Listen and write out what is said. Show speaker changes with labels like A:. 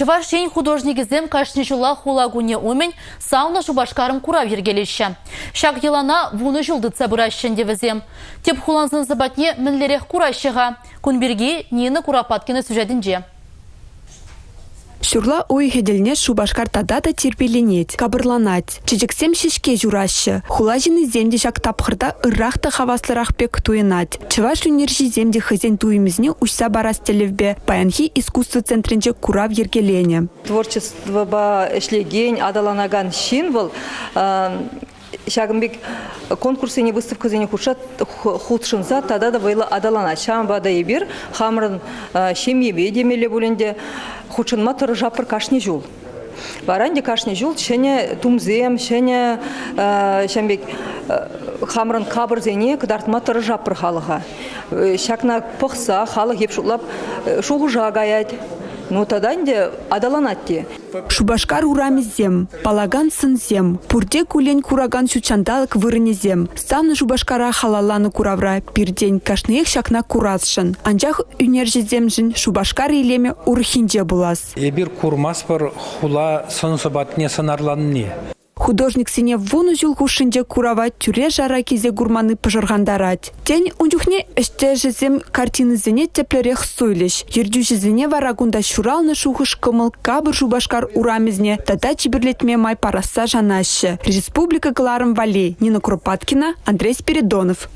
A: Чӑваш Ен художникӗсем кашни ҫулах хула кунӗ умӗн Савнӑ Шупашкарӑм курав йӗркелеҫҫӗ. Ҫак йӑлана вунӑ ҫул тытса пыраҫҫӗ ӗнтӗ вӗсем. Тӗп хулан сӑн-сӑпатне мӗнлерех кураҫҫӗ-ха? Кун пирки Нина Куропаткина сюжетӗнче.
B: Ҫурла уйӑхӗ тӗлне Шупашкар тата та тирпейленет, капӑрланать. Чечексем ҫеҫке ҫураҫҫӗ. Хула ҫыннисем те ҫак тапхӑрта ыррах та хаваслӑрах пек туйӑнать. Чӑваш ӳнерҫисем те хӑйсен туйӑмӗсене уҫса парас тӗллевпе паянхи искусство центрӗнче курав йӗркеленӗ.
C: Творчествӑпа ӗҫлекен, аталанакан ҫын вӑл ҫакӑн пек конкурссене, выставкӑсене хутшӑнса тата та вӑйлӑ аталанать. Ҫавӑнпа та эпир хамӑрӑн ҫемьепе темелле пуль ӗнтӗ хутшӑнма тӑрӑшатпӑр кашни ҫул. Вара ӗнтӗ кашни ҫул ҫӗнӗ тумсем, ҫӗнӗ ҫавӑн пек хамӑрӑн капӑрсене кӑтартма тӑрӑшатпӑр халӑха. Ҫакна пӑхса халӑх эп шутлап шухӑша каять. Ну тата ӗнтӗ аталанать те.
B: Шупашкар урамӗсем, палакан сӑнсем, пурте куллен куракан ҫутҫанталӑк вырӑнӗсем. Савнӑ Шупашкара халалланӑ куравра пиртен кашниех ҫакна курасшӑн. Анчах ӳнерҫӗсемшӗн Шупашкар илемӗ урӑххинче пулас.
D: Эпир курмастпӑр хула сӑн-сӑпатне сӑнарланни.
B: Художниксене вунӑ ҫул хушшинче курава тӳре-шара килсе курманни пӑшӑрхантарать. Тен, ун чухне ӗҫтешӗсем картинӑсене тӗплӗрех суйлӗҫ. Ертӳҫӗсене вара кунта ҫуралнӑ шухӑш-кӑмӑл капӑр Шупашкар урамӗсене тата чиперлетме май парасса шанаҫҫӗ. Республика кӑларӑм валли Нина Куропаткина, Андрей Спиридонов.